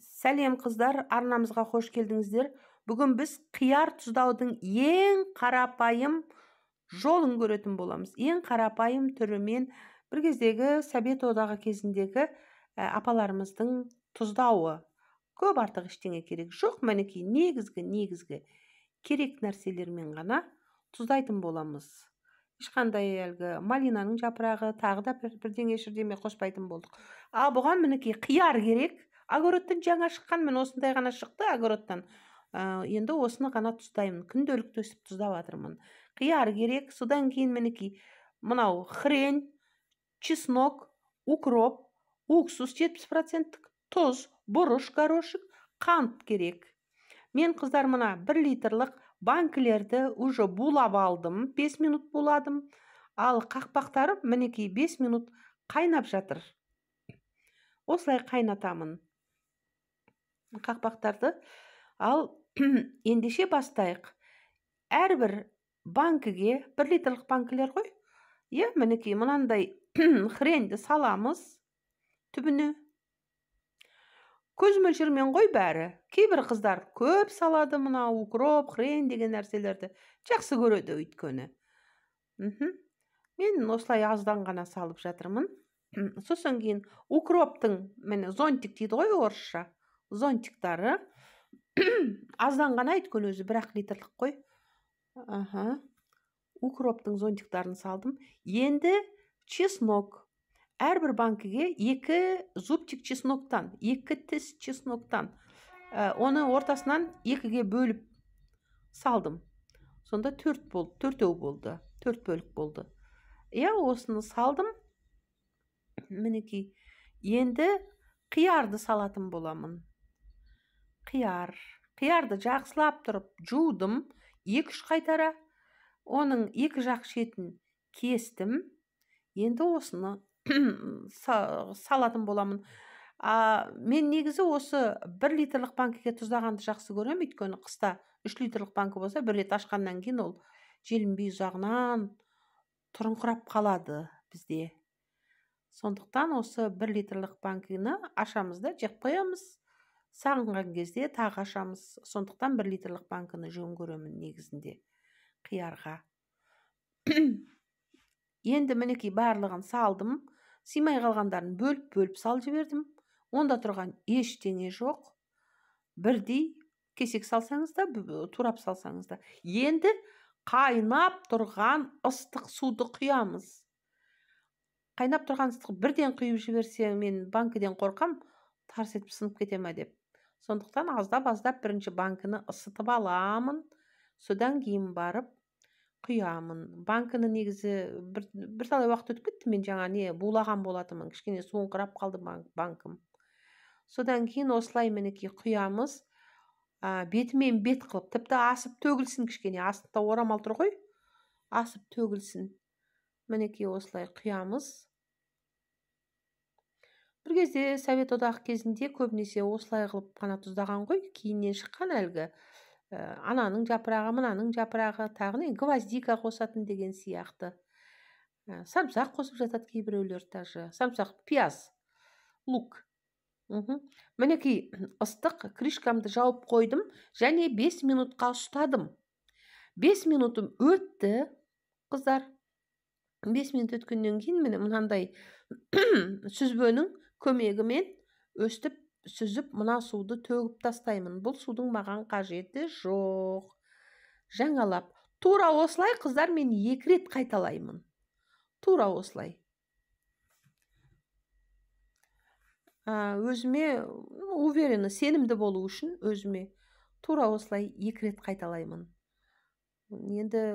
Сәлем қыздар, арнамызға қош келдіңіздер. Бүгін біз қияр тұздаудың ең қарапайым жолын көретін боламыз. Ең қарапайым түрімен бір кездегі Совет одағы кезіндегі апаларымыздың тұздауы. Көп артық ештеңе керек жоқ, мінекей негізгі керек нәрселермен ғана тұздайтын боламыз. Ешқандай әлгі малинаның жапырағы, тағы да бірдеңе шірдеме қоспайтын болдық. Ал бұған мінекей қияр керек. Огородтан жаңа шыққан, мен осындай ғана шықты огородтан. Енді осыны ғана тұздаймын. Күнделікті өсіп тұздап жатырмын. Қияр керек. Содан кейін мінекей мынау хрен, чеснок, укроп, уксус 70%, тұз, бұрыш, горошек, қант керек. Мен қыздар мына 1 литрлік банкілерді уже булап алдым, 5 минут буладым. Ал қақпақтары мінекей 5 минут қайнап жатыр. Осылай қайнатамын қақпақтарды. Ал ендеше бастайық. Әрбір банкіге, 1 литрлік банкілер ғой. Иә, мінекей мынандай хренді саламыз түбіне. Көз мөлшермен ғой бәрі. Кейбір қыздар көп салады мына укроп, хрен деген нәрселерді. Жақсы көреді өйткені. Мен осылай аздан ғана салып жатырмын. Сосын кейін укроптың, міне зонтик дейді ғой орысша, зонтиктары аздан ғана, өйткені өзі 1 литрлік қой. Укроптың зонтиктарын салдым. Енді чеснок. Әрбір банкіге 2 зубчик чесноктан, 2 тіс чесноктан. Оны ортасынан 2-ге бөліп салдым. Сонда 4 болды, төртеу болды, 4 бөлік болды. Иә, осыны салдым. Мінекей. Енді қиярды салатын боламын. Қияр. Қиярды жақсылап тұрып жудым, 2-3 қайтара. Оның 2 жақ шетін кестім. Енді осыны салатын боламын. Мен негізі осы 1 литрлік банкіге тұздағанды жақсы көремін, өйткені қыста 3 литрлік банкі болса, бір рет ашқаннан кейін ол желінбей ұзағынан тұрыңқырап қалады бізде. Сондықтан осы 1 литрлік банкіні ашамыз да жеп қоямыз. Сағынған кезде тағы ашамыз. Сондықтан 1 литрлік банкіні жөн көремін негізінде қиярға. Енді мінекей барлығын салдым. Сыймай қалғандарын бөліп-бөліп салып жібердім. Онда тұрған ештеңе жоқ. Бірдей кесек салсаңыз да, турап салсаңыз да. Енді қайнап тұрған ыстық суды құямыз. Қайнап тұрған ыстық бірден құйып жіберсе, мен банкіден қорқам, тарс етіп сынып кете ме деп. Сондықтан аздап-аздап бірінші банкіні ысытып аламын. Содан кейін барып құямын. Банкіні негізі бірталай уақыт өтіп кетті, мен жаңа не булаған болатынмын, кішкене суыңқырап қалды банкім. Содан кейін осылай мінекей құямыз. Бетімен бет қылып, тіпті асып төгілсін кішкене, астында орамал тұр ғой, асып төгілсін. Мінекей осылай құямыз. Бір кезде Совет одағы кезінде көбінесе осылай қылып қана тұздаған ғой, кейіннен шыққан әлгі ананың жапырағы, мынаның жапырағы, тағы не гвоздика қосатын деген сияқты. Сарымсақ қосып жатады кейбіреулер даже. Сарымсақ, пияз, лук. Мінекей ыстық крышкамды жауып қойдым және 5 минутқа ұстадым. 5 минутым өтті, қыздар. 5 минут өткеннен кейін міне мынандай сүзбенің көмегімен өстіп сүзіп мына суды төгіп тастаймын. Бұл судың маған қажеті жоқ. Жаңалап. Тура осылай қыздар мен 2 рет қайталаймын. Тура осылай. Өзіме уверенно, сенімді болу үшін өзіме тура осылай 2 рет қайталаймын. Енді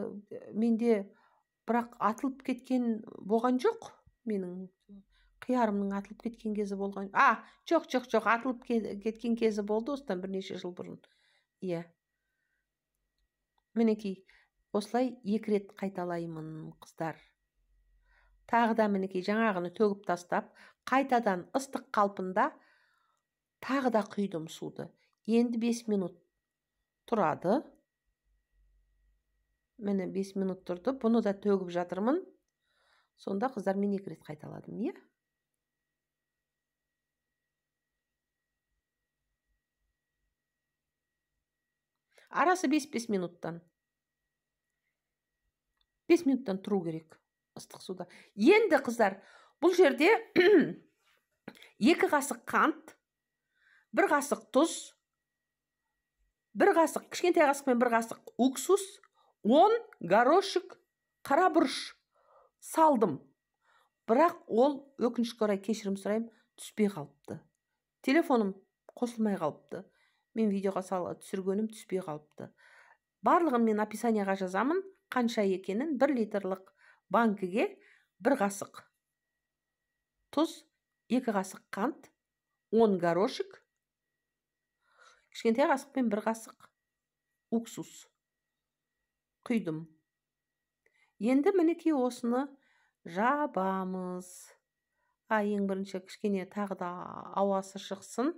менде бірақ атылып кеткен болған жоқ. Менің қиярымның атылып кеткен кезі болған. Жоқ, атылып кеткен кезі болды осыдан бірнеше жыл бұрын. Иә. Мінекей, осылай 2 рет қайталаймын, қыздар. Тағы да мінекей жаңағыны төгіп тастап, қайтадан ыстық қалпында тағы да құйдым суды. Енді 5 минут тұрады. Міне 5 минут тұрды. Бұны да төгіп жатырмын. Сонда қыздар мен 2 рет қайталадым, иә? Арасы 5-5 минуттан. 5 минуттан тұру керек ыстық суда. Енді қыздар, бұл жерде 2 қасық қант, 1 қасық тұз, 1 қасық, кішкентай қасықпен 1 қасық уксус, 10 горошек қара бұрыш салдым. Бірақ ол, өкінішке орай, кешірім сұраймын, түспей қалыпты. Телефоным қосылмай қалыпты. Мен видеоға түсіргенім түспей қалыпты. Барлығын мен описанияға жазамын, қанша екенін. 1 литрлік банкіге 1 қасық тұз, 2 қасық қант, 10 горошек, кішкентай қасықпен 1 қасық уксус құйдым. Енді мінекей осыны жабамыз. Ең бірінші кішкене тағы да ауасы шықсын.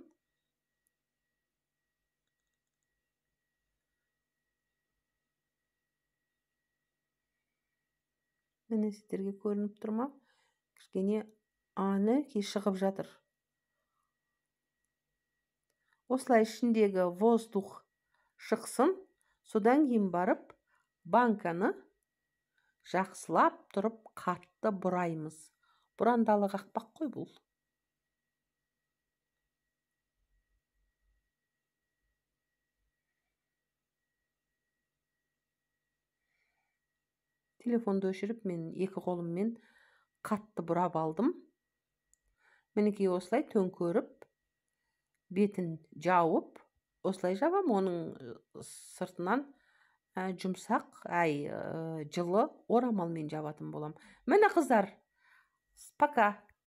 Міне сіздерге көрініп тұр ма? Кішкене мінекей шығып жатыр. Осылай ішіндегі воздух шықсын. Содан кейін барып банканы жақсылап тұрып қатты бұраймыз. Бұрандалы қақпақ қой бұл. Телефонды өшіріп, мен екі қолыммен қатты бұрап алдым. Мінекей осылай төңкеріп, бетін жауып, осылай жабам. Оның сыртынан жұмсақ, жылы орамалмен жабатын болам. Міне қыздар, пока.